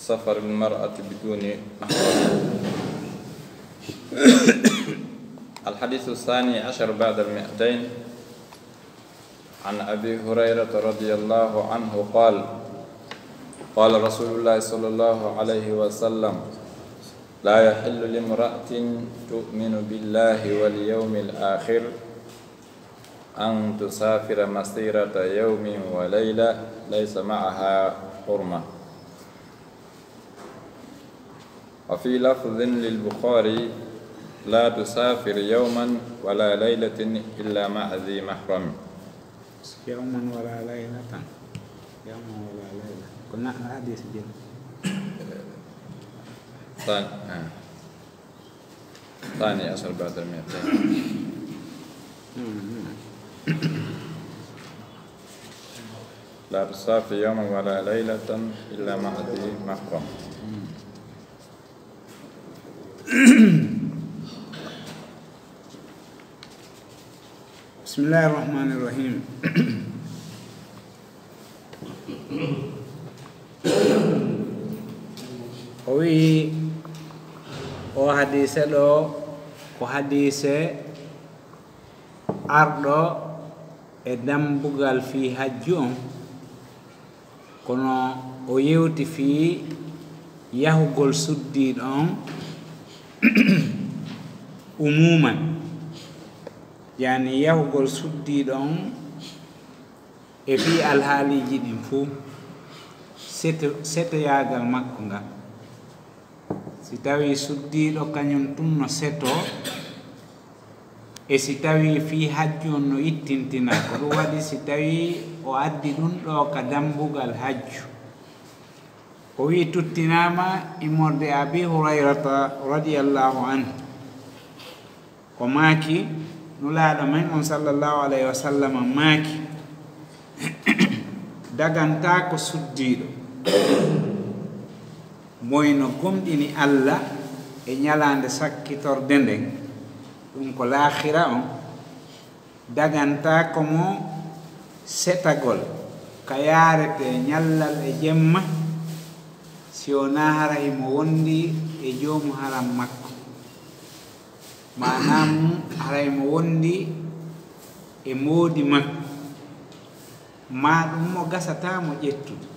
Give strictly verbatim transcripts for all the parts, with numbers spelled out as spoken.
سفر المرأة بدون محرم. الحديث الثاني عشر بعد المائتين. عن أبي هريرة رضي الله عنه قال: قال رسول الله صلى الله عليه وسلم: لا يحل لامرأة تؤمن بالله واليوم الآخر أن تسافر مسيرة يوم وليلة ليس معها حرمة. وفي لفظ للبخاري: لا تسافر يوما ولا ليلة إلا مع ذي محرم. يوما ولا ليلة. يوما ولا ليلة. كنا حديث بين. طيب. آه. الثاني عشر بعد المائتين. لا تسافر يوما ولا ليلة إلا مع ذي محرم. بسم الله الرحمن الرحيم. O wi'i, o hadiise ɗo, ko hadiise arɗo e dambugal fii hajju on, kono o yewti fii yahugol suddiiɗo on umuman, yani yahugol suddiiɗo on e fii alhaaliiji ɗin fuu, seto-, setoyaagal makko ngal. Si tawii suddiiɗo kañun tun no setoo, e si tawii fii hajju on no ittintinaa, ko ɗun waɗi si tawii o addi ɗun ɗoo ka dambugal hajju. O wi'i, tuttinaama immorde Abi Hurayrata radiyallahu anhu. O maaki, Nulaaɗo men on sallallahu alayhi wa sallam maaki, dagantaako suddiiɗo moy no gomɗini Alla e ñalaande sakkitorde nden, ɗun ko laakhira on, dagantaako mo setagol ka yaaretee ñallal e jemma, si wonaa hara himo wondi e joomu haram makko. Maanaa mun, haray mo wondi e moodi makko, maa ɗun mo gasataa mo ƴettude.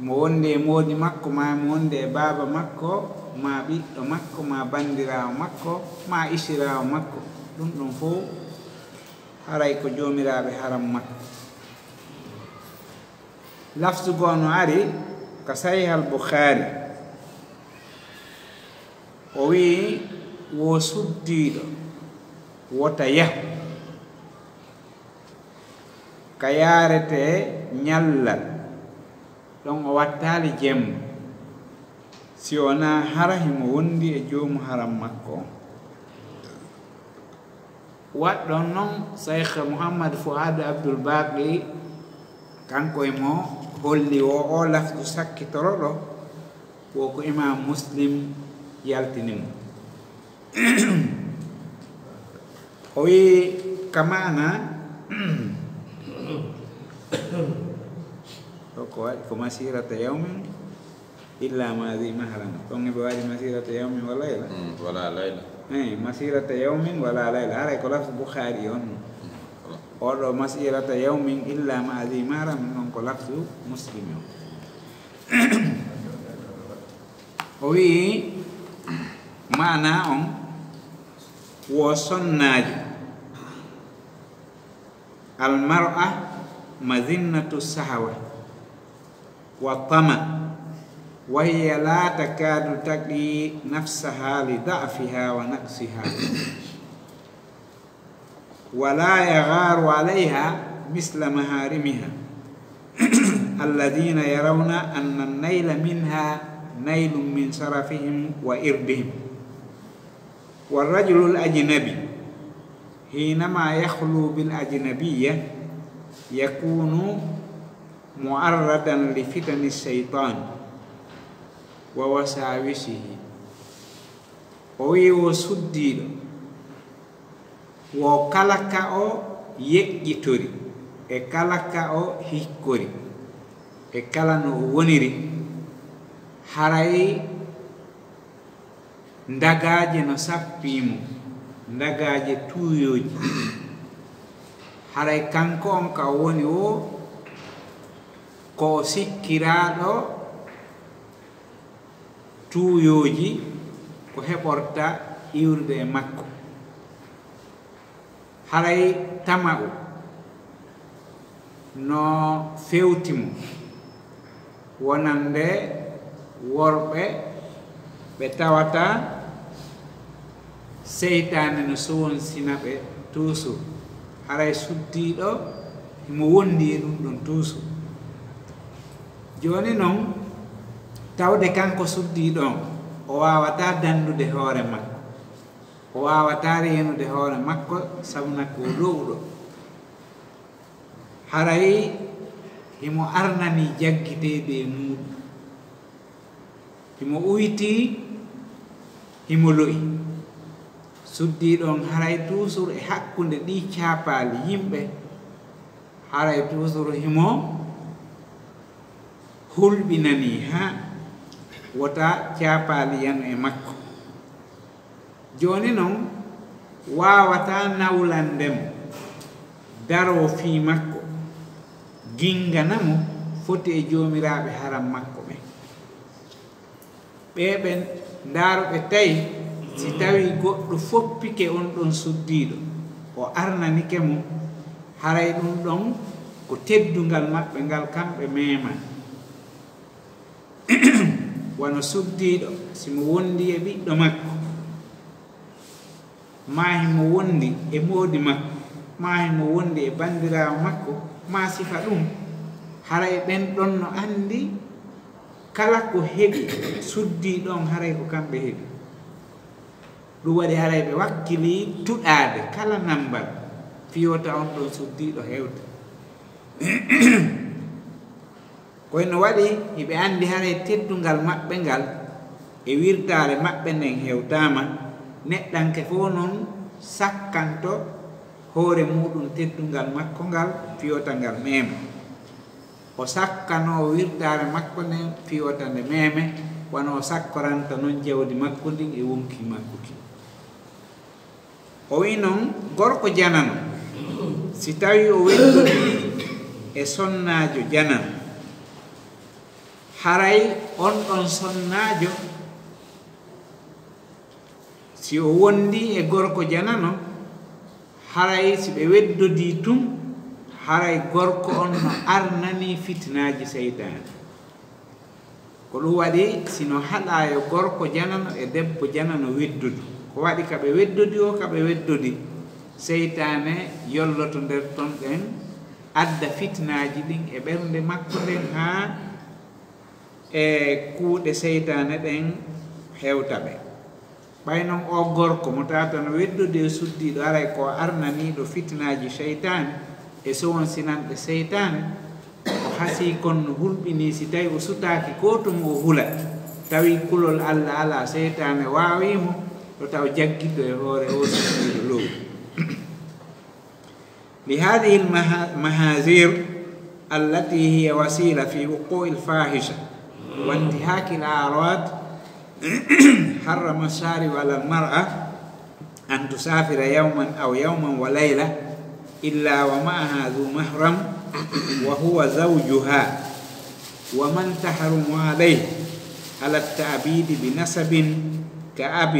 Mo wondi e moodi makko, maa mo wondi e baaba makko, maa ɓiɗɗo makko, maa bandiraawo makko, maa isiraawo makko. Ɗun ɗon fow haray ko joomiraaɓe haram makko. Lafzu goo no ari ka Sahih al-Bukhari. O wi'i, wo suddiiɗo wota yahu ka yaaretee ñallal, ɗon o wattaali jemma, si wonaa hara himo wondi e joomu haram makko on. Waɗɗon non, Shaykh Muhammad Fuad Abdul Baqi, kanko e mo holli wo o lafdu sakkitoroɗo, wo ko Imam Muslim yaltini mo. O wi'i ka maana, ɗo ko waɗi ko masirata yawmin, illa ma zi mahram. Ɗon ɓe waɗi masirata yawmin wa layla. Mm, wala layla. Eh, masirata yawmin wala layla. Haray ko lafzu Bukhari on. Mm, wala. Oɗo masirata yawmin illa ma zi mahram, non ko lafzu Muslim on. O wi'i, maana on, wo sonnaajo. Al mar'a mazinnatu sahawa wa tama, wa hiya la takadu taqi nafsaha li da'fiha wa naqsiha, wa la yagharu alayha misla maharimiha, alladhina yarawna anna an-nayla minha naylun min sharafihim wa irdihim. والرجل الأجنبي حينما يخلو بالأجنبية يكون معرضا لفتن الشيطان ووساوسه. O wi'i wo suddiiɗo, wo kala ka o yeƴƴitori e kala ka o hikkori, e kala no o woniri, haray ndagaaje no sappii mo, ndagaaje tuuyooji. Haray kanko on ka o woni woo, ko o sikkiraaɗo tuuyooji, ko heɓorta iwrude e makko. Haray tama'u no fewti mo, wonande worɓe ɓe tawata seytaane no sowonsina ɓe tuusur. Haray suddiiɗo himo wondi e ɗum ɗon tuusur. Jooni non, tawde kanko suddiiɗo on, o waawataa dandude hoore makko. O waawataa reenude hoore makko, sabu na ko o lo'uɗo. Haray himo arnanii jaggiteede e muuɗum. Himo uytii, himo lo'i. Suddiiɗo on haray tuusur e hakkunde ɗii caapaali yimɓe, haray tuusur himo hulɓinanii haa wota caapaali yanu e makko. Jooni non, waawataa nawlande mo, daroo fii makko, gingana mo foti e joomiraaɓe haram makko ɓen. Ɓee ɓen, ndaaro ɓe tawi, si tawii goɗɗo foppike on ɗon suddiiɗo, o arnanike mo, haray ɗum ɗon ko teddungal maɓɓe ngal kamɓe meeman. Wano suddiiɗo, si mo wondi e ɓiɗɗo makko, maa himo wondi e moodi makko, maa himo wondi e bandiraawo makko, maa sifa ɗum, haray ɓen ɗon no andi kala ko heɓi suddiiɗo on, haray ko kamɓe heɓi. Ɗum waɗi haray ɓe wakkilii tuɗaade kala nambal fii wota on ɗon suddiiɗo hewta. Ko no waɗi hiɓe andi haray teddungal maɓɓe ngal e wirtaare maɓɓe nden hewtaama, neɗɗanke fow non sakkanto hoore muuɗum teddungal makko ngal fii wota ngal meema. O sakkanoo wirtaare makko nden fii wota nde meeme, wano o sakkoranta non jawdi makko ndin e wonkii makko kin. O wi'i non, gorko janano, si tawii o weddodii e sonnaajo janano, haray on ɗon sonnaajo, si o wondii e gorko janano, haray si ɓe weddodii tun, haray gorko on no arnanii fitinaaji seytaane. Ko ɗum waɗi, si no haɗaa yo gorko janano e debbo janano weddudu. Ko waɗi ka ɓe weddodi o, ka ɓe weddodi, seytaane yolloto nder ton ɗen, adda fitinaaji ɗin e ɓernde makko nden, haa e kuuɗe seytaane ɗen hewta ɓe. Ɓay non oo gorko mo tawata no weddodi e suddiiɗo, haray ko o arnaniiɗo fitinaaji seytaane e sowonsinanɗe seytaane, o hasii kon no hulɓinii si tawi o sutaaki koo to mo o hula, tawi kulol Alla alaa, seytaane waawii mo, ɗo taw jaggito e hoore oo suddiiɗo low. لهذه المها-، المهازير التي هي وسيلة في وقوع الفاحشة وانتهاك الأعراض، حرم الشارع على المرأة أن تسافر يوما أو يوما وليلة إلا ومعها ذو محرم وهو زوجها، ومن تحرم عليه على التعبيد بنسب كأب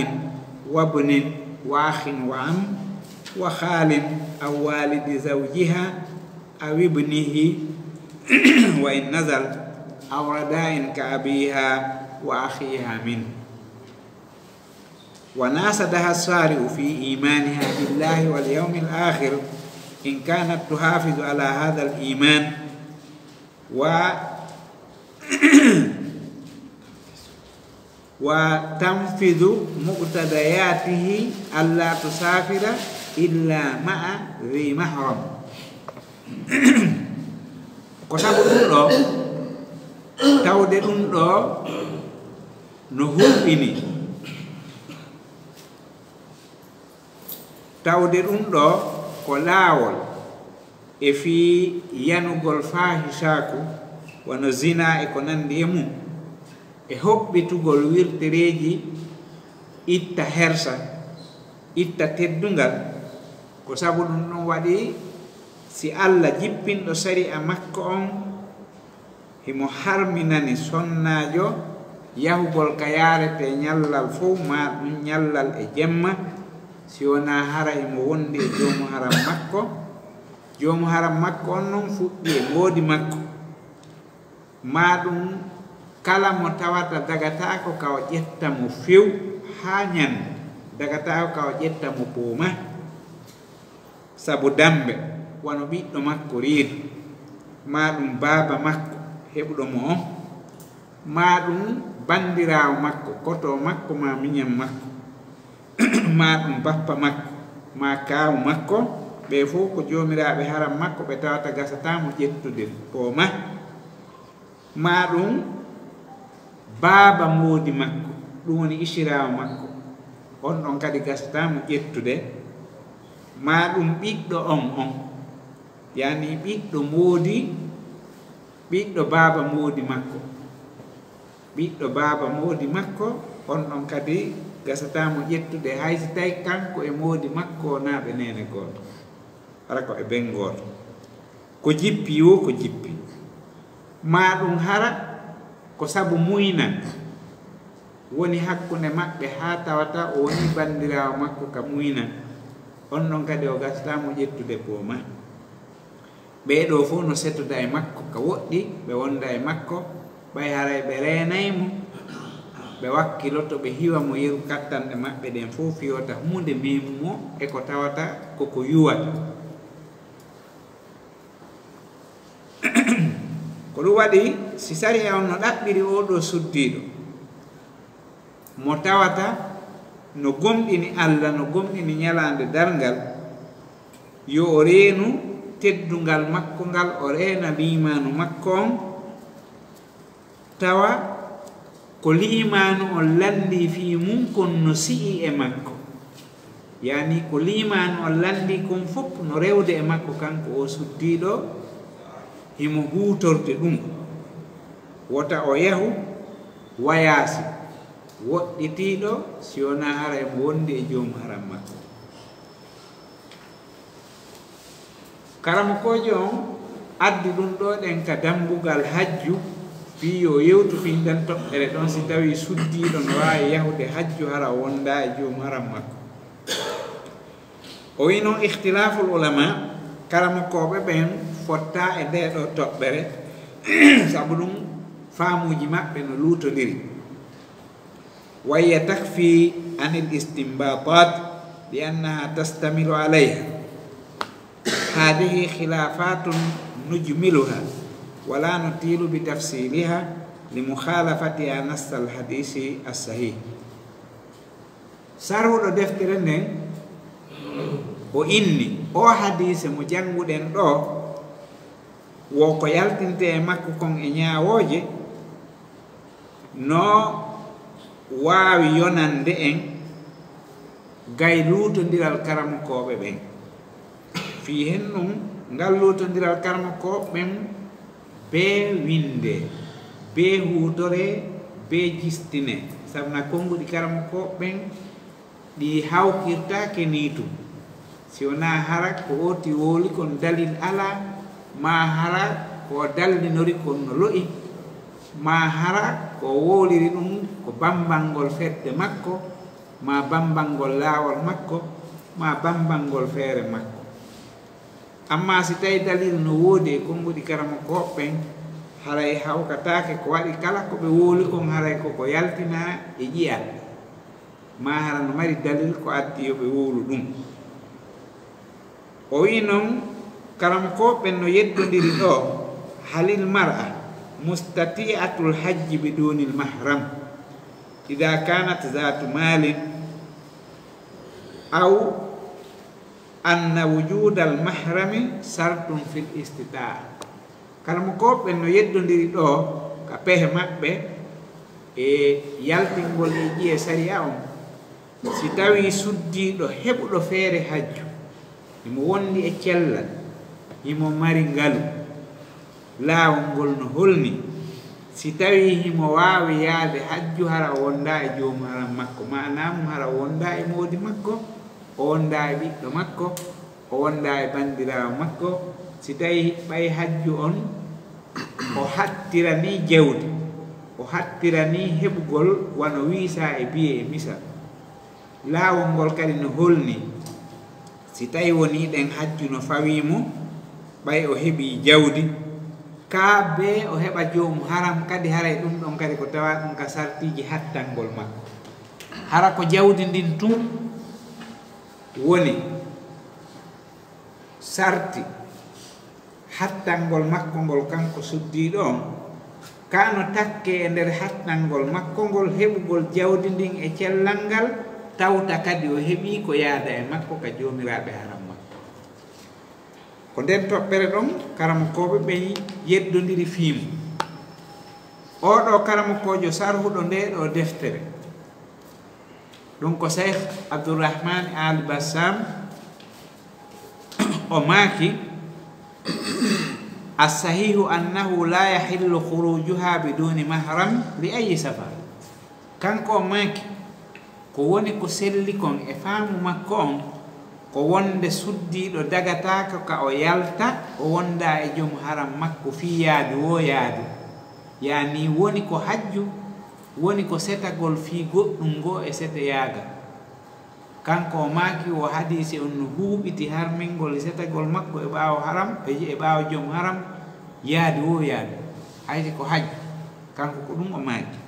وابن وأخ وعم وخال أو والد زوجها أو ابنه وإن نزل، أو رداء كأبيها وأخيها منه. وناشدها الشارع في إيمانها بالله واليوم الآخر إن كانت تحافظ على هذا الإيمان و وتنفذ مقتضياته ألا تسافر إلا مع ذي محرم. Ko sabu ɗum ɗoo, tawde ɗum ɗoo no hulɓini, tawde ɗum ɗoo ko laawol e fii yanugol faahisaaku, wano zinaa e ko nanndi e mum, e hoɓɓitugol wirtereeji itta hersa, itta teddungal. Ko sabu ɗum ɗum waɗi, si Alla jippinɗo sari'a makko on himo harminani sonnaajo yahugol ka yaaretee ñallal fow, maa ɗum ñallal e jemma, si wonaa hara himo wondi e joomu haram makko. Joomu haram makko on non fuɗɗi e moodi makko. Maa ɗum kala mo tawata dagataako ka o ƴetta mo few haa ñande, dagataako ka o ƴetta mo poomaa, sabu dammbe, wano ɓiɗɗo makko reedu, maa ɗum baaba makko heɓuɗo mo on, maa ɗum banndiraawo makko, koto makko, maa miñan makko, maa ɗum bappa makko, maa kaawu makko, ɓe fow ko joomiraaɓe haram makko, ɓe tawata gasataa mo ƴettude poomaa. Maa ɗum baaba moodi makko, ɗum woni isiraawo makko, on ɗon kadi gasataa mo ƴettude. Maa ɗum ɓiɗɗo on on, yani ɓiɗɗo moodi, ɓiɗɗo baaba moodi makko, ɓiɗɗo baaba moodi makko, on ɗon kadi gasataa mo ƴettude, hay si tawi kanko e moodi makko wonaa ɓe neene gooto, hara ko e ben gooto. Ko jippi woo ko jippi. Maa ɗum hara ko sabu muynal woni hakkunde maɓɓe, haa tawata o wonii banndiraawo makko ka muynal, on ɗon kadi o gasataa mo ƴettude poomaa. Ɓee ɗoo fow no setoda e makko ka woɗɗi, ɓe wonda e makko, ɓay haray ɓe reenay mo, ɓe wakkiloto, ɓe hiwa mo yeru kattanɗe maɓɓe ɗen fow, fii wota huunde meemu mo e ko tawata ko ko yuwata. Ko ɗum waɗi, si sariya on no ɗaɓɓiri oo ɗoo suddiiɗo, mo tawata no gomɗini Alla, no gomɗini ñalaande darngal, yo o reenu teddungal makko ngal, o reena liimaanu makko on, tawa ko liimaanu on lanndii fii mun kon no si'i e makko. Yani ko liimaanu on lanndii kon fow no rewde e makko, kanko oo suddiiɗo, himo huutorde ɗum. Wota o yahu wayaasi, woɗɗitiiɗo, si wonaa hara himo wondi e joomu haram makko. Karamokoojo on addi ɗum ɗoo ɗen ka dammbugal hajju, fii yo yewtu fii nden toɓɓere ɗon, si tawii suddiiɗo no waawi yahude hajju hara o wondaa e joomu haram makko. O wi'i non, ikhtilaaful ulamaa, karamokooɓe ɓen fottaa e ndee ɗoo toɓɓere, sabu ɗum faamuuji maɓɓe no luutondiri. وهي تكفي عن الاستنباطات لأنها تشتمل عليها. هذه خلافات نجملها ولا نطيل بتفصيلها لمخالفتها نص الحديث الصحيح. Sarhuɗo deftere nden, o inni, oo hadiise mo jannguɗen ɗoo, wo ko yaltintee e makko kon e ñaawooje, no waawi yonande en gay luutondiral karamokooɓe ɓen. Fii hen ɗum, ngal luutondiral karamokooɓe ɓen, bee winndee, bee huutoree, bee jistinee, sabu na konnguɗi karamokooɓe ɓen ɗi hawkirtaake nii tun, si wonaa hara ko ooti wowli kon dalil alaa, maa hara ko o dallinori kon no lo'i, maa hara ko o wowliri ɗum ko bambanngol fedde makko, maa bambanngol laawol makko, maa bambanngol feere makko. Ammaa si tawii dalil no woodi e konnguɗi karamokooɓe ɓen, haray hawkataake ko waɗi kala ko ɓe wowli kon, haray ko ko yaltinaa e ƴi'al, maa hara no mari dalil ko addi yo ɓe wowlu ɗum. O wi'i non, karamokooɓe ɓen no yeddondiri ɗoo, هل المرأة مستطيعة الحج بدون المحرم إذا كانت ذات مال أو أن وجود المحرم شرط في الاستطاعة. Karamokooɓe ɓen no yeddondiri ɗoo ka pehe maɓɓe e yaltingol e ƴi'e sariya on. Si tawii suddiiɗo heɓuɗo feere hajju, himo wondi e cellal, himo mari ngalu, Laawol ngol no holni, si tawii himo waawi yaade hajju, hara o wondaa e joomu haram makko, maanaa mum, hara o wondaa e moodi makko, o wondaa e ɓiɗɗo makko, o wondaa e banndiraawo makko, si tawii ɓay hajju on o hattiranii jawdi, o hattiranii heɓugol wano wiisaa e biye e misal. Laawol ngol kadi no holni, si tawii wonii ɗen hajju no fawii mo, ɓay o heɓii jawdi, kaa bee o heɓa joomu haram kadi, haray ɗum ɗon kadi ko tawaa ɗum ka sartiiji hattangol makko. Hara ko jawdi ndin tun woni sarti hattangol makko ngol kanko suddiiɗo on, kaa no takkee e nder hattangol makko ngol heɓugol jawdi ndin e cellal ngal, tawta kadi o heɓii ko yaada e makko ka joomiraaɓe haram makko. Ko nden toɓɓere ɗon karamokooɓe ɓen yeddondiri fii mun. Oo ɗoo karamokoojo sarhuɗo ndee ɗoo deftere, ɗum ko Cheikh Abdourahmane Al Bassam, o maaki, "As-sahihu annahu la yahillu khurujuha biduni mahram li ayyi safar." Kanko o maaki, ko woni ko selli kon e faamu makko on, ko wonde suddiiɗo dagataako ka o yalta, o wondaa e jom haram makko fii yaadu woo yaadu. Yaani woni ko hajju, woni ko setagol fii goɗɗum ngoo e seteyaagal. Kanko o maaki, wo hadiise on no huuɓiti harmingol setagol makko e ɓaawo haram, e, e ɓaawo jom haram, yaadu woo yaadu. Hay si ko hajju, kanko ko ɗum o maaki.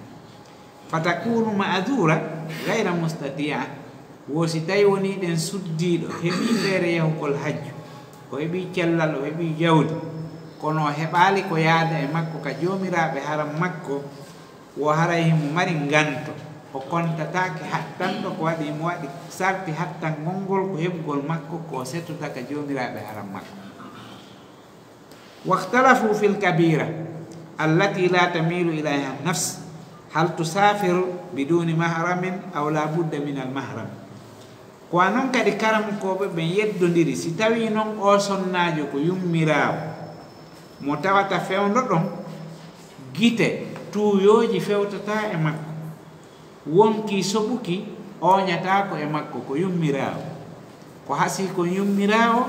"Fatakunu ma'dura ghayra mustati'a." Wo si tawi wonii ɗen suddiiɗo heɓii feere yahugol hajju, o heɓii cellal, o heɓii jawdi, kono o heɓaali ko yaada e makko ka joomiraaɓe haram makko, wo haray himo mari nganto, o kontataake hattanɗo, ko waɗi himo waɗi sarti hattangol ngol ko heɓugol makko ko o setota ka joomiraaɓe haram makko. "Wakhtalafu fil kabira allati la tamilu ilayha nafs, hal tusafiru biduni mahramin aw la budda min al mahram." Ko a non kadi karamokooɓe ɓen yeddondiri, si tawii non oo sonnaajo ko yummiraawo mo tawata fewndo ɗon, gite tuuyooji fewtataa e makko, wonkii soɓuki ooñataako e makko, ko yummiraawo. Ko hasii kon yummiraawo,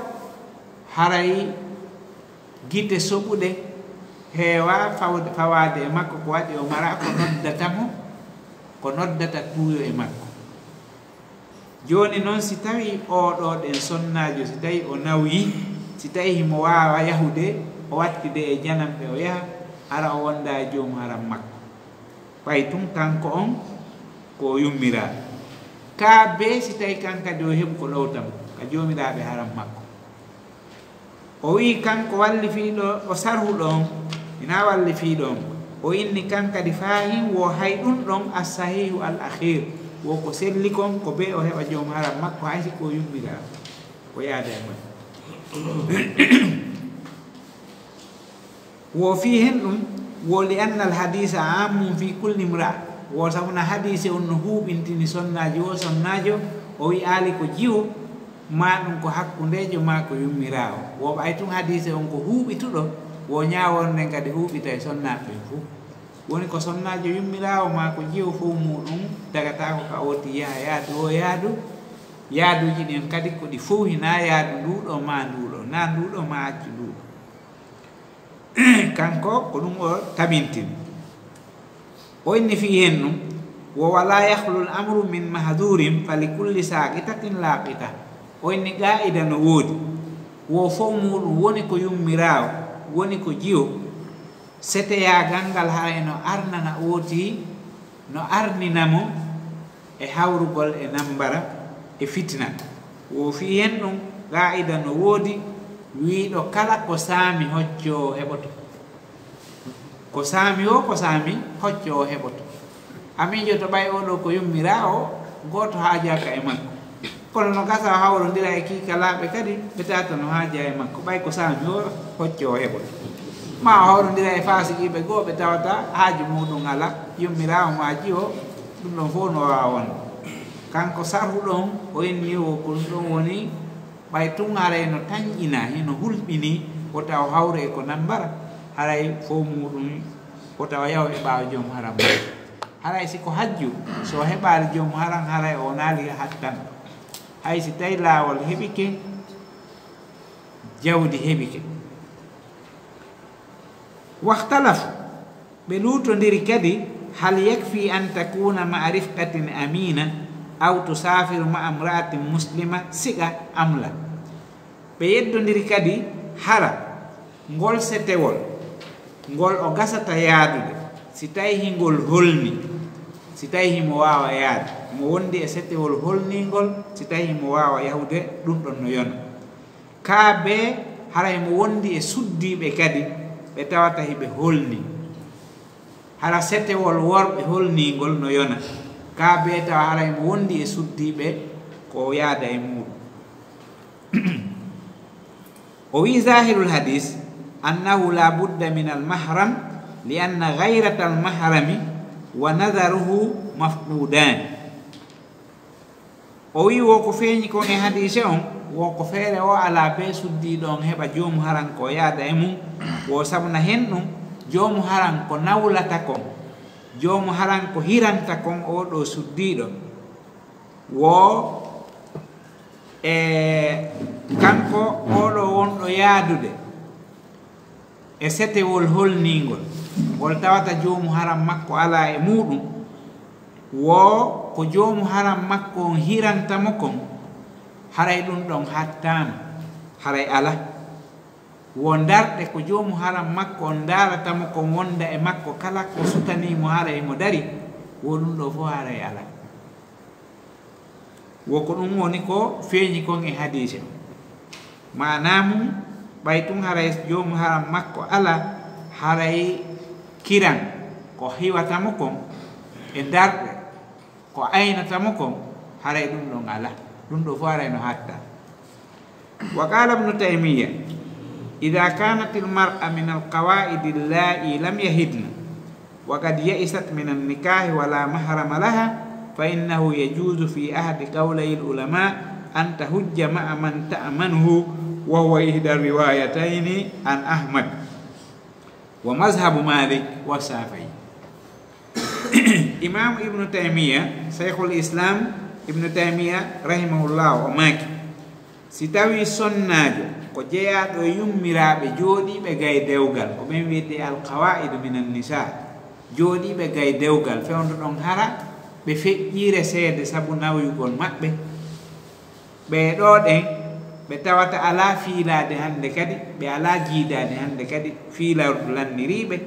haray gite soɓuɗe heewaa fawde, fawaade e makko, ko waɗi o maraa ko noddata mo, ko noddata tuuyo e makko. Jooni non, si tawii oo ɗoo ɗen sonnaajo, si tawii o nawyii, si tawii himo waawa yahude, o wattide e jananɓe o yaha, hara o wondaa e joomu haram makko. Ɓay tun kanko on ko o yummiraa. Kaa bee si tawii kan kadi o heɓu ko ɗowta mo ka joomiraaɓe haram makko. O wi'i kanko wallifiiɗo, o sarhuɗo on, hinaa wallifiiɗo on. O inni kan kadi faahin wo hay ɗun ɗon as-sahihu al-akhir, wo ko selli kon, ko bee o heɓa jom haram makko, hay si ko o yummiraa, o yaada e makko. Wo fii hen ɗum, wo li anna al hadisa amun fi kulli imra'a. Wo sabu na hadise on no huuɓintini sonnaajo wo sonnaajo, o wi'aali ko jiwo, maa ɗum ko hakkundeejo, maa ko yummiraawo. Wo ɓay tun hadise on ko huuɓituɗo, wo ñaawore nden kadi huuɓita e sonnaaɓe ɓen fuu. Woni ko sonnaajo yummiraawo maa ko jiwo fow muuɗum dagataako ka ooti yaha yaadu o yaadu. Yaaduuji ɗin kadi ko ɗi fow, hinaa yaadu nduu ɗoo maa nduu ɗoo, naa nduu ɗoo maa accu nduu ɗoo. Kanko ko ɗum o tabintini. O inni fii hen ɗum, wo wala yakhlu al amru min mahdurin fa li kulli saqitatin laqita. O inni qaa'ida no woodi, wo fow muuɗum woni ko yummiraawo, woni ko jiwo, seteyaagal ngal haray no arnana ooti, no arnina mo e hawrugol e nambara e fitina. Wo fii hen ɗum, qaa'ida no woodi wiiɗo kala ko saami hoccoowo heɓoto. Ko saami wo, ko saami hoccoowo heɓoto. A miijoto ɓay oo ɗoo ko yummiraawo, gooto haajaaka e makko. Kono no gasa o hawrondira e kiikalaaɓe kadi, ɓe tawata no haaja e makko, ɓay ko saami wo hoccoowo heɓoto. Maa o hawrondira e faasiqiiɓe goo, ɓe tawata haaju muuɗum alaa, yummiraawo maa jiwo, ɗum ɗon fow no waawa wonde. Kanko sarhuɗo on, o inni wo ko ɗum ɗon woni, ɓay tun haray no tanƴina, hino hulɓini, wota o hawre e ko nambara. haray fof muɗum wota o yahu e ɓaawo jom haram. Haray si ko hajju, so o heɓaali jom haram, haray o wonaali hattanɗo. Hay si tawi laawol heɓike, jawdi heɓike. Wahtalafu, ɓe luutondiri kadi, hal yakfi an takuna ma'a rifqatin amina aw tusafiru ma'a imra'atin muslima siqa am la. Ɓe yeddondiri kadi hara ngol setewol ngol o gasata yaadude, si tawi hingol holni, si tawi himo waawa yaade, himo wondi e setewol holningol, si tawi himo waawa yahude, ɗum ɗon no yona. Kaa bee hara himo wondi e suddiiɓe kadi ɓe tawata hiɓe holni. Hara setewol worɓe holningol no yona. Kaa bee tawa hara himo wondi e suddiiɓe ko o yaada e muuɗum. O wi'i, zahirul hadis annahu la budda min al mahram, li anna ghayrata al mahrami wa nadaruhu mafqudani. O wi'i, wo ko feeñi kon e hadiise on, wo ko feere o alaa bee suddiiɗo on heɓa joomu haran ko yaada e mum, wo sabuna hen ɗum, joomu haran ko nawlata kon, joomu haran ko hiranta kon oo ɗoo suddiiɗo. Wo e kanko oo ɗoo wonɗo yaadude e setewol holningol, ngol tawata joomu haram makko alaa e muuɗum, wo ko joomu haram makko on hiranta mo kon, haray ɗum ɗon hattaama, haray alaa. Wo ndarɗe ko joomu haram makko on ndaarata mo kon wonda e makko kala ko sutanii mo haray mo dari, wo ɗum ɗoo fof haray alaa. Wo ko ɗum woni ko feeñi kon e hadiise. Maanaa mum, ɓay tun haray joomu haram makko alaa, haray kiran ko hiwata mo kon e ndarɗe ko aynata mo kon, haray ɗum ɗon alaa. Ɗum ɗoo fof haray no hatta. Wa qala Ibnu Taymiyya, idha kanat al mar'a min al qawaid allai lam yahidna, wa qad ya'isat min an nikahi wa la mahrama laha, fa innahu yajuzu fi ahadi qawlay al ulama an tahujja ma'a man ta'manuhu, wa huwa ihda ar riwayatayni an Ahmad, wa mazhabu Malik wa Shafi'i. Imaamu Ibnu Taymiyya, Shaykhul Islam Ibnu Taymiyya rahimahullah, o maaki, si tawi sonnaajo ko jeyaaɗo e yummiraaɓe jooɗiiɓe gay dewgal, ko ɓen wi'etee al qawaidu minan nisa, jooɗiiɓe gay dewgal, fewndo ɗon hara ɓe feƴƴiire seede sabu nawyugol maɓɓe. Ɓee ɗoo ɗen, ɓe tawata alaa fiilaade hannde kadi, ɓe alaa jiidaade hannde kadi, fiilardu lanniriiɓe,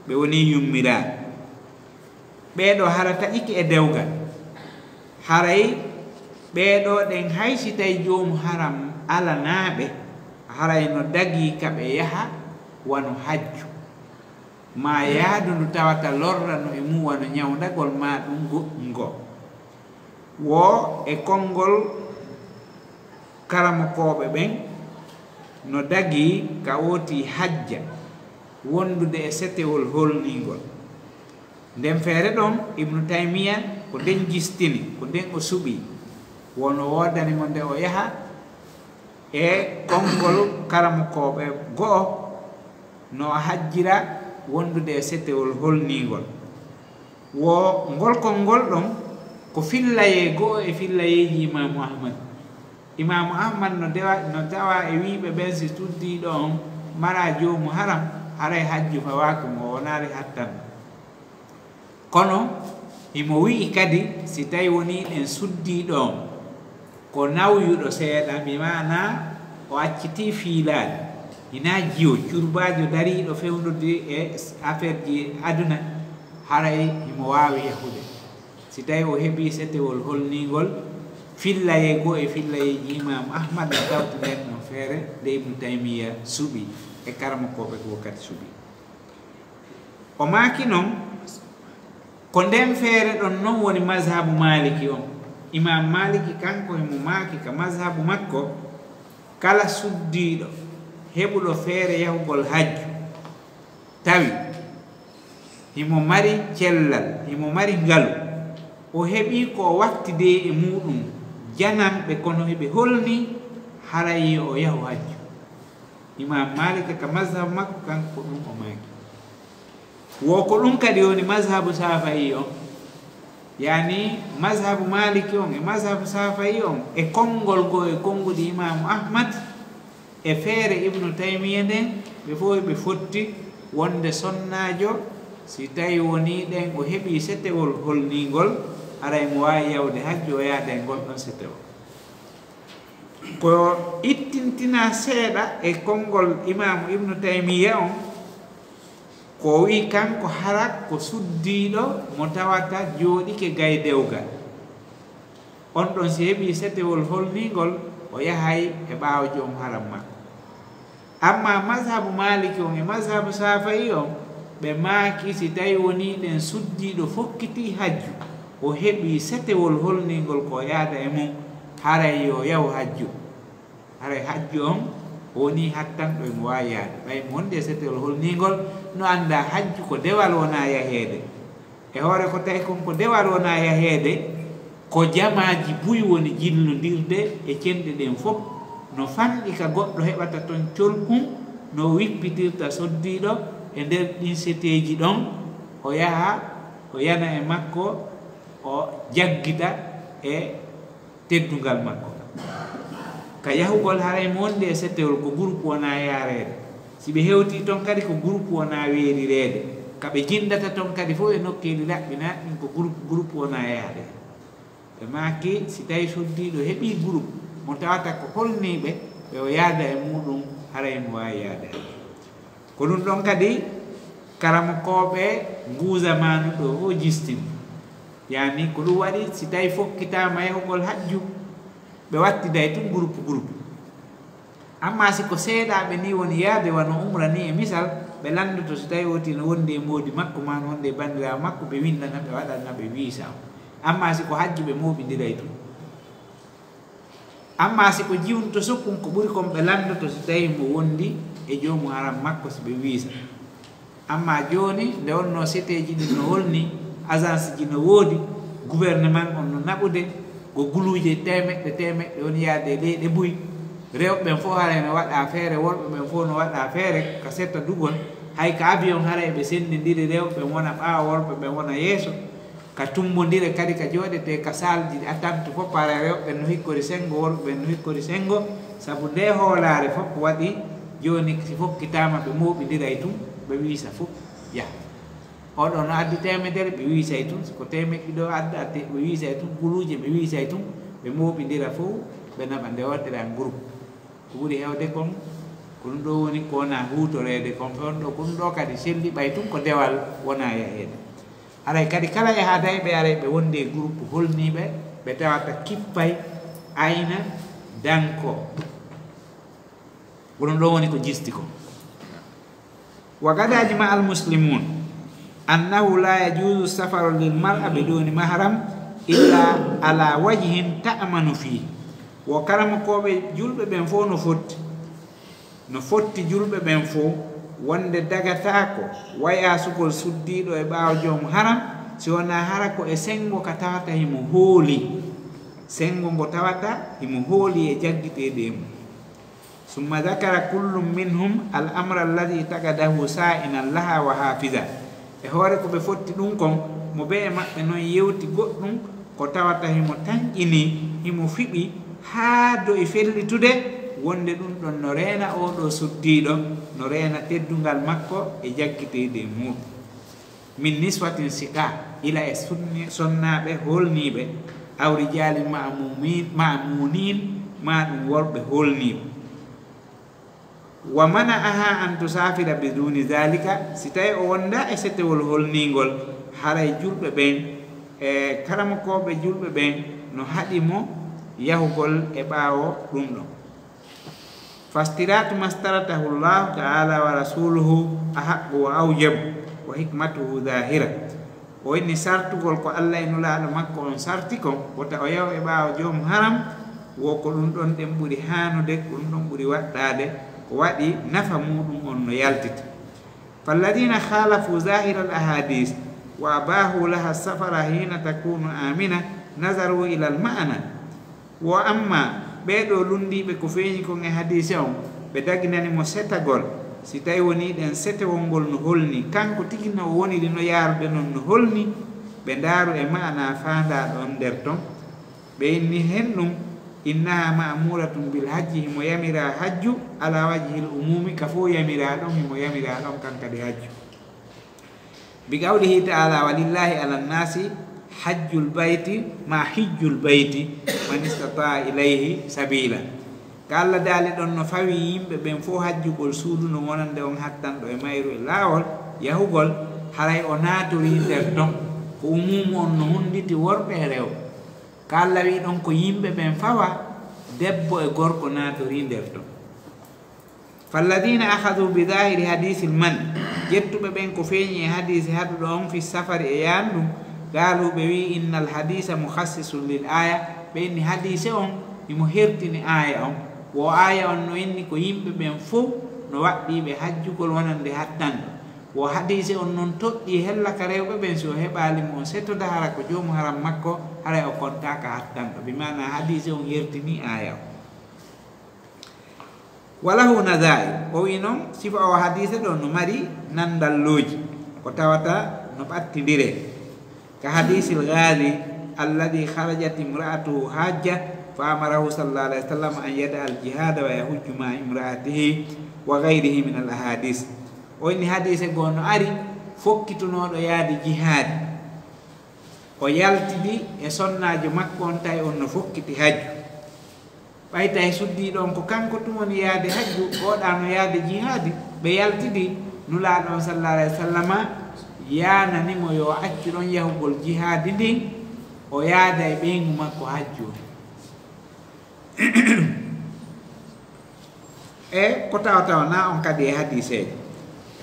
ɓe wonii yummiraaɓe. Ɓee ɗoo hara taƴike e dewgal. Haray ɓee ɗoo ɗen, hay si tawi joomu haram alanaaɓe, haray no dagii ka ɓe yaha wano hajju, maa yaadu ndu tawata lorrano e mum wano ñawndagol maa ɗum goɗɗum goo. Wo e konngol karamokooɓe ɓen, no dagii ka ootii hajja wondude e setewol holningol. Nden feere ɗon, Ibnu Taymiya ko nden jistini, ko nden o suɓii, wo no woodani mo nde o yaha e konngol karamokooɓe go'o no o hajjira wondude e setewol holningol. Wo ngol konngol ɗon ko fillayee go'o e fillayeeji Imaamu Ahmad. Imaamu Ahmad no dewa, no tawa e wiiɓe ɓen, si suddiiɗo on maraa joomu haram, haray hajju fawaaki mo, o wonaali hattanɗo. Kono himo wi'i kadi, si tawi wonii ɗen suddiiɗo on ko nawyuɗo seeɗa, bi maanaa o accitii fiilaade, hinaa jiyo, curbaajo dariiɗo fewndodi e afeerji aduna, haray himo waawi yahude. Si tawi o heɓii setewol holningol, fillayee goo e fillayeeji Imaamu Ahmad no tawti nden ɗon feere nde Ibnu Taymiya suɓii e karamokooɓe goo kadi suɓii. O maaki non, ko nden feere ɗon non woni mazhabu Maaliki on. Imaamu Maaliki kanko himo maaki ka mazhabu makko, kala suddiiɗo heɓuɗo feere yahugol hajju, tawi himo mari cellal, himo mari ngalu, o heɓii ko o wattidee e muuɗum jananɓe, kono hiɓe holni haray yo o yahu hajju. Imam Malik ka mazhabu makko kanko ko ɗum o maaki. Wo ko ɗum kadi woni mazhabu Safayi on. Yani mazhabu Maliki on e mazhabu Safayi on e konngol goo e konnguɗi Imaamu Ahmad e feere Ibnu Taymiya nden, ɓe fof ɓe fotti wonde sonnaajo, si tawi woni ɗen o heɓi setewol holningol, haray mo waawi yawde hajju o yaada e ngol ɗon setewol. Ko ittintina seeɗa e konngol Imaamu Ibnu Taymiya on, ko o wi'i kanko hara ko suddiiɗo mo tawata jooɗike gay dewgal. On ɗon si heɓi setewol holningol, o yahay e ɓaawo joom haram makko. Amma mazhabu Maliki on e mazhabu Safayi on, ɓe maaki si tawi woni ɗen suddiiɗo fokkiti hajju, o heɓi setewol holningol ko yaada e mum, haray yo yahu hajju. Haray hajju on woni hattanɗo e mo waawi yaade. Ɓay mo wonde e setewol holningol, no annda hajju ko dewal wona yaheede. E hoore ko tawi kon ko dewal wona yaheede, ko jamaaji buy woni jillondirde e cenɗe ɗen fof, no fanɗi ka goɗɗo heɓata ton colkun, no wippitirta soddiiɗo e nder ɗin seteeji ɗon, o yaha, o yana e makko, o jaggita e teddungal makko. Ka yahugol haray mo wonde e setewol ko groupe wona yaareede. Si ɓe hewti ton kadi ko groupe wona weerireede. Ka ɓe jindata ton kadi fof e nokkeeli laɓɓinaaɗi ɗin ko groupe, groupe wona yaade. Ɓe maaki si tawi soddiiɗo heɓi groupe mo tawata ko holniiɓe ɓe o yaada e muɗum haray mo waawi yaade. Ko ɗum ɗon kadi karamokooɓe nguu zamaanu ɗo o jistini. Yani ko ɗum waɗi si tawi fokkitaama yahugol hajju, ɓe wattiday tun groupe groupe. Amma si ko seeɗaaɓe ni woni yaade wano umra ni e misal, ɓe lanndoto si tawi woti no wondi e moodi makko ma no wondi e banndiraawo makko, ɓe windana ɓe waɗana ɓe wiisa. Amma si ko hajju ɓe mooɓindiray tun. Amma si ko jiwnuto sukkun ko ɓuri kon ɓe lanndoto si tawi mo wondi e joomu haram makko si ɓe wiisa. Amma jooni nde wonno seteeji ɗin no holni, agence ji no woodi, gouvernement on no naɓude, ko guluuje temeɗɗe temeɗɗe woni yaade e leyɗe buy. Rewɓe ɓen fof haray no waɗa feere, worɓe ɓen fof no waɗa feere ka settadugol. Hay ka avion haray ɓe senndindiri, rewɓe ɓen wona ɓaawo, worɓe ɓen wona yeeso. Ka tummbondire kadi ka jooɗetee ka saalji ɗi attente fof, haray rewɓe ɓen no hikkori senngo, worɓe ɓen no hikkori senngo. Sabu ndee hoolaare fof waɗi jooni si fokkitaama ɓe mooɓindiray tun, ɓe wiisa fof yaha. Oɗo no addi teemedere, ɓe wiisay tun. Si ko teemeɗɗe ɗiɗo adda, ɓe wiisay tun. Guluuje, ɓe wiisay tun. Ɓe mooɓindira fof, ɓe naɓa nde waɗira en groupe. Ko ɓuri heewde kon, ko ɗum ɗo woni ko wona huutoreede kon. Ko ɗum ɗo kadi selli ɓay tun ko dewal wona yaheede. Haray kadi kala yahaadayɓe, haray ɓe wondi e groupe holniiɓe, ɓe tawata kippay ayna danko. Ko ɗum ɗo woni ko jisti kon. وقد أجمع المسلمون أنه لا يجوز السفر للمرأة بدون محرم إلا على وجه تأمن فيه. Wo karamokooɓe julɓe ɓen fof no fotti, no fotti julɓe ɓen fof, wonde dagataako wayaasugol suddiiɗo e ɓaawo joomu haram, si wonaa hara ko e senngo ka tawata himo hooli, senngo ngo tawata himo hooli e jaggiteede e mum. ثم ذكر كل منهم الأمر الذي اعتقده صائنا لها وحافظا. E hoore ko ɓe fotti ɗum kon, mo bee e maɓɓe non yewti goɗɗum ko tawata himo tanƴini, himo fiɓi haa do'i fellitude, wonde ɗum ɗon no reena oo ɗoo suddiiɗo, no reena teddungal makko e jaggiteede e muuɗum. من نسوة سقاء, ila e sunni-, sonnaaɓe hoolniiɓe, أو رجال مأمومين، مأمونين, maa ɗum worɓe hoolniiɓe. ومنعها أن تسافر بدون ذلك, si tawi o wonda e setewol holniingol, haray julɓe ɓen e karamokooɓe julɓe ɓen no haɗi mo yahugol e ɓaawo ɗum ɗon. فاشتراط ما اشترطه الله تعالى ورسوله أحق وأوجب وحكمته ظاهرة. O inni sartugol ko Alla e Nulaaɗo makko on sarti kon, wota o yahu e ɓaawo joomu haram, wo ko ɗum ɗon ɗen ɓuri haanude, ko ɗum ɗon ɓuri waɗɗaade, ko waɗi nafa muuɗum on no yaltita. فالذين خالفوا ظاهر الأحاديث وأباحوا لها السفر حين تكون آمنة نظروا إلى المعنى. Wo amma ɓee ɗoo lunndiiɓe ko feeñi kon e hadiise on, ɓe daginani mo setagol, si tawi wonii ɗen setewol ngol no holni, kanko tigi no o woniri no yaarude non no holni, ɓe ndaaru e ma'anaa faandaaɗo on nder ton, ɓe inni hen ɗum, innaha ma'muratun bil hajji, himo yamiraa hajju, ala wajhil umumi, ka fow yamiraa ɗon, himo yamiraa ɗon kan kadi hajju. Bi qawlihi ta'ala, walillahi ala nnasi hajjul bayti, ma hijjul bayti, man istata'a ilayhi sabila. Ka Allah daali ɗon no fawi yimɓe ɓen fow hajjugol suudu no wonande on hattanɗo e mayru e laawol yahugol, haray o naatorii nder ton. Ko umuumu on no hunnditi worɓe e rewɓe. Ka Allah wi'i ɗon ko yimɓe ɓen fawa, debbo e gorko naatorii nder ton. Falladina akhadhu bi dhahiri hadisil man, jettuɓe ɓen ko feeñi e hadiisi haɗuɗo on fi safari e yaandu, qaalu ɓe wi'i innal hadisa mukhassisun lil aya, ɓe inni hadiise on himo hertini aaya on, wo aaya on no inni ko yimɓe ɓen fow no waɗɗiiɓe hajjugol wonande hattanɗo, wo hadiise on non toɗɗii hella ka rewɓe ɓen si o heɓaali mo o setoda hara ko joomu haram makko, haray o kontaaka hattanɗo, bi maana hadiise on hertini aaya on. Walahu nadhair, o wi non sifa o hadiise ɗo no mari nandallooji, ko tawata no ɓattindiree. Ka hadiisil ghazi alladhi kharajat imra'atuhu hajja fa amarahu sallallahu alayhi wasallam an yada'a al jihada wa yahujju ma'a imra'atihi wa ghayrihi min al ahadis. O inni hadiise goo no ari fokkitunooɗo yaade jihaadi, o yaltidi e sonnaajo makko on tawi on no fokkiti hajju. Ɓay tawi suddii ɗon ko kanko tun woni yaade hajju, oɗa no yaade jihaadi, ɓe yaltidi, Nulaaɗo on sallallahu alayhi wasallama yaanani mo yo accu ɗon yahugol jihaadi ndin, o yaada e ɓeyngu makko hajju on. E ko tawa tawa na on kadi e hadiiseeje.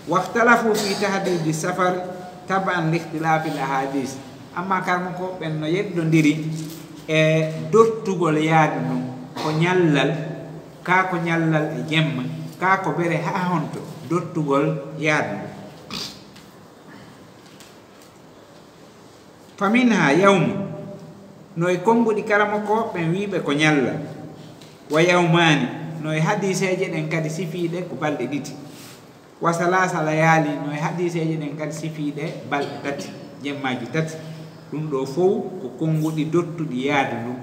Wakhtalafu fi tahdidi safar tab'an li ikhtilafil ahadis. Amma karmukooɓe ɓen no yeddondiri e dottugol yaadu ndun, ko ñallal, kaa ko ñallal e jemma, kaa ko bere haa honto dottugol yaadu ndun. Fa minha yawmu, no e konnguɗi karamokooɓe ɓen wiiɓe ko ñallal, wa yawmaani, no e hadiiseeje ɗen kadi sifiiɗe ko balɗe ɗiɗi, wa salaasa layaali, no e hadiiseeje ɗen kadi sifiiɗe balɗe tati, jemmaaji tati. Ɗum ɗoo fow ko konnguɗi dottuɗi yaadu ndun.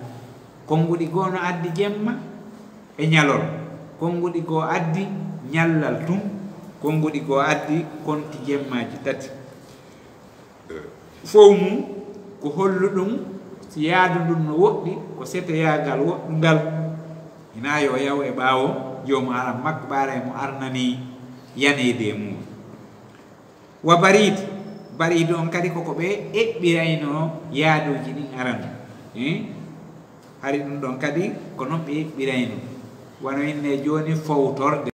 Konnguɗi goo no addi jemma e ñalorma, konnguɗi goo addi ñallal tun, konnguɗi goo addi konti jemmaaji tati. Fow mum ko holluɗum si yaadu ndun no woɗɗi, ko seteyaagal woɗɗungal, hinaa yo yaw e ɓaawo joomu haram makko ɓaara e mo arnani yaneede e muɗum. Wa bariid, bariid on kadi koko ɓe eɓɓirayno yaaduuji ɗin arano. Eh? Hari ɗum ɗon kadi ko non ɓe eɓɓirayno. Wano inne jooni fowtorde.